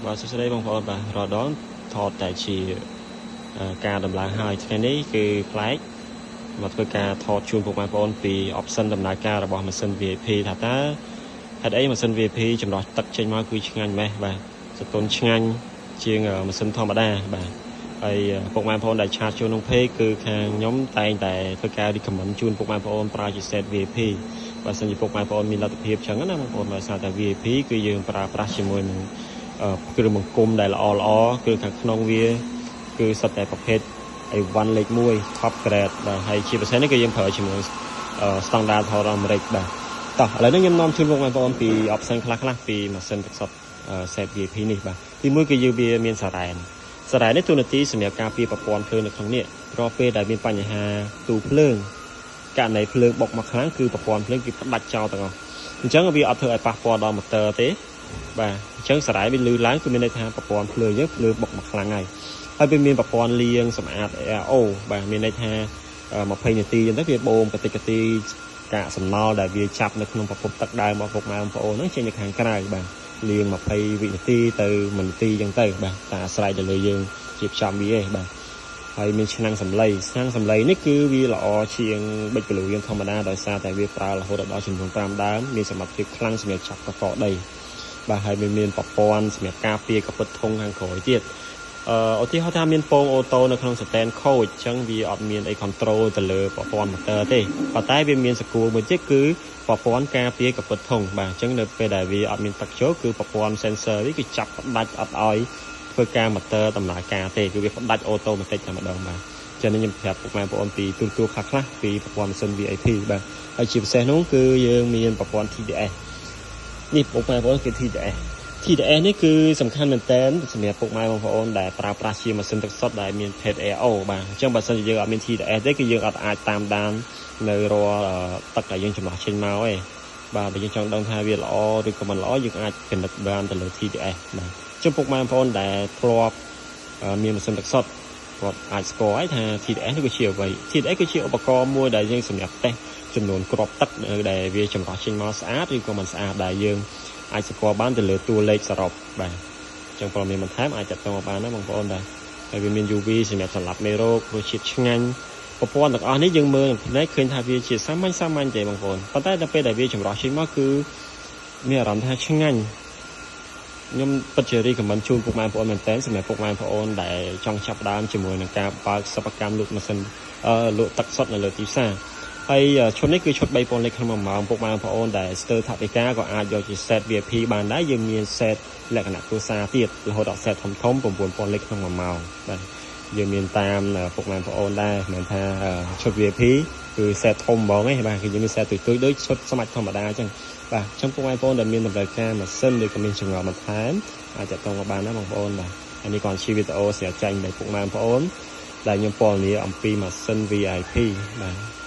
បាទសួស្តីបងប្អូនបាទរាល់ដងថតតែជាការដំឡើងហើយថ្ងៃនេះគឺប្លែកមកធ្វើការថតជូនពុកម៉ែបងប្អូនពី option ដំណើរការរបស់ម៉ាស៊ីន VIP ថាតើហេតុអីម៉ាស៊ីន VIP ចម្រោះទឹកចេញមកគឺឆ្ងាញ់ម៉េះបាទសតុនឆ្ងាញ់ជាងម៉ាស៊ីនធម្មតាបាទហើយពុកម៉ែបងប្អូនដែល chat ចូលក្នុង page គឺខាងខ្ញុំតែងតែធ្វើការ recommend ជូនពុកម៉ែបងប្អូនប្រើជា set VIP បើសិនជាពុកម៉ែបងប្អូនមានលទ្ធភាពចឹងណាបងប្អូនដោយសារតែ VIP គឺយើងប្រើប្រាស់ជាមួយនឹងគ្រឿងបង្គុំដែលល្អល្អគឺខាងក្នុងវាគឺសុទ្ធតែប្រភេទអីវ៉ាន់លេខ1 top grade បាទហើយជាពិសេសនេះគឺយើងប្រើជាមួយ standard របស់អាមេរិកបាទតោះឥឡូវនេះខ្ញុំនាំជូនបងប្អូនពី option ខ្លះខ្លះពីម៉ាស៊ីនទឹកសុទ្ធ set VIP នេះបាទទីមួយគឺយើងវាមានសារ៉ែនសារ៉ែននេះតួនាទីសម្រាប់ការពារប្រព័ន្ធភ្លើងនៅក្នុងនេះរាល់ពេលដែលមានបញ្ហាទូភ្លើងករណីភ្លើងបុកមកខ្លាំងគឺប្រព័ន្ធភ្លើងគឺផ្ដាច់ចោលទាំងអស់អញ្ចឹងវាអត់ធ្វើឲ្យប៉ះពាល់ដល់ម៉ូទ័រទេបាទអញ្ចឹងសារ៉ែនវាលឺឡើងគឺមានន័យថាប្រព័ន្ធភ្លើងយើងភ្លើងបុកមកខ្លាំងហើយហើយវាមានប្រព័ន្ធលាងសម្អាត AO បាទមានន័យថា20នាទីអញ្ចឹងទៅវាបូមបតិកទីកាកសំណល់ដែលវាចាប់នៅក្នុងប្រភពទឹកដើមរបស់ពុកម៉ែបងប្អូនហ្នឹងចេញទៅខាងក្រៅបាទលាង20វិនាទីទៅ1នាទីអញ្ចឹងទៅបាទតែអាស្រ័យទៅលើយើងជាផ្ចំវាឯងបាទហើយមានឆ្នាំងសម្លៃឆ្នាំងសម្លៃនេះគឺវាល្អជាងប៊ិចពលូយើងធម្មតាដោយសារតែវាប្រើរហូតដល់ចំនួន5ដើមមានសមត្ថភាពខ្លាំងសម្រាប់ចាប់កកដីបាទហើយវាមានប្រព័ន្ធសម្រាប់ការពារកពិតធុងខាងក្រោយទៀតអឺឧទាហរណ៍ថាមានពង auto នៅក្នុង stand ខូចអញ្ចឹងវាអត់មានអី control ទៅលើប្រព័ន្ធ motor ទេប៉ុន្តែវាមានសកួរមួយទៀតគឺប្រព័ន្ធការពារកពិតធុងបាទអញ្ចឹងនៅពេលដែលវាអត់មានទឹកចូលគឺប្រព័ន្ធ sensor នេះគឺចាប់ផ្ដាច់អត់ឲ្យធ្វើការ motor ដំណើរការទេគឺវាផ្ដាច់ automatic តែម្ដងបាទចឹងនេះខ្ញុំប្រាប់ពុកម៉ែបងប្អូនពីទូទួលខ្លះខ្លះពីប្រព័ន្ធម៉ាស៊ីន VIP បាទហើយជាពិសេសនោះគឺយើងមានប្រព័ន្ធ TDS នេះពុកម៉ែបងប្អូនគឺ TDS TDS នេះគឺសំខាន់មែនតើសម្រាប់ពុកម៉ែបងប្អូនដែលប្រើប្រាស់ជាម៉ាស៊ីនទឹកសុទ្ធដែលមានភេទ AO បាទអញ្ចឹងបើសិនជាយើងអត់មាន TDS ទេគឺយើងអត់អាចតាមដាននៅរាល់ទឹកដែលយើងចម្រោះចេញមកទេបាទបើយើងចង់ដឹងថាវាល្អឬក៏មិនល្អយើងអាចពិនិត្យបានទៅលើ TDS បាទអញ្ចឹងពុកម៉ែបងប្អូនដែលធ្លាប់មានម៉ាស៊ីនទឹកសុទ្ធគាត់អាចស្គាល់ហើយថា TDS នេះគឺជាអ្វី TDS គឺជាឧបករណ៍មួយដែលយើងសម្រាប់តេស្តចំនួនគ្រាប់ទឹកដែលវាចម្រោះចេញមកស្អាតឬក៏មិនស្អាតដែលយើងអាចស្គាល់បានទៅលើតួលេខសរុបបាទអញ្ចឹងព័ត៌មានបន្ថែមអាចទាក់ទងមកបានណាបងប្អូនបាទហើយវាមាន UV សម្រាប់សម្លាប់មេរោគរសជាតិឆ្ងាញ់ប្រព័ន្ធទាំងអស់នេះយើងមើលនឹងភ្នែកឃើញថាវាជាសាមញ្ញសាមញ្ញទេបងប្អូនប៉ុន្តែដល់ពេលដែលវាចម្រោះចេញមកគឺមានអារម្មណ៍ថាឆ្ងាញ់ខ្ញុំពិតជា recommend ជូនពុកម៉ែបងប្អូនមែនតើសម្រាប់ពុកម៉ែបងប្អូនដែលចង់ចាប់ផ្ដើមជាមួយនឹងការបើកសិប្បកម្មលក់ម៉ាស៊ីនលក់ទឹកសុទ្ធនៅលើទីផ្សារហើយឈុតនេះគឺឈុត3000លេខក្នុង1ម៉ោងពុកម៉ែបងប្អូនដែលស្ទើរថវិកាក៏អាចយកជា set VIP បានដែរយើងមាន set លក្ខណៈគ្រួសារទៀតរហូតដល់ set ធំធំ9000លេខក្នុង1ម៉ោងបាទយើងមានតាមពុកម៉ែបងប្អូនដែរមិនថាឈុត VIP គឺ set ធំហ្មងឯងបាទគឺយើងមាន set ទូចៗដូចឈុតស្មាច់ធម្មតាអញ្ចឹងបាទអញ្ចឹងពុកម៉ែបងប្អូនដែលមានតម្រូវការម៉ាស៊ីនឬក៏មានចម្ងល់បន្ថែមអាចទាក់ទងមកបានណាបងប្អូនបាទហើយនេះគាត់ជាវីដេអូស្រាប់ចាញ់ដោយពុកម៉ែបងប្អូនដែលខ្ញុំពណ៌នាអំពីម៉ាស៊ីន VIP បាទ។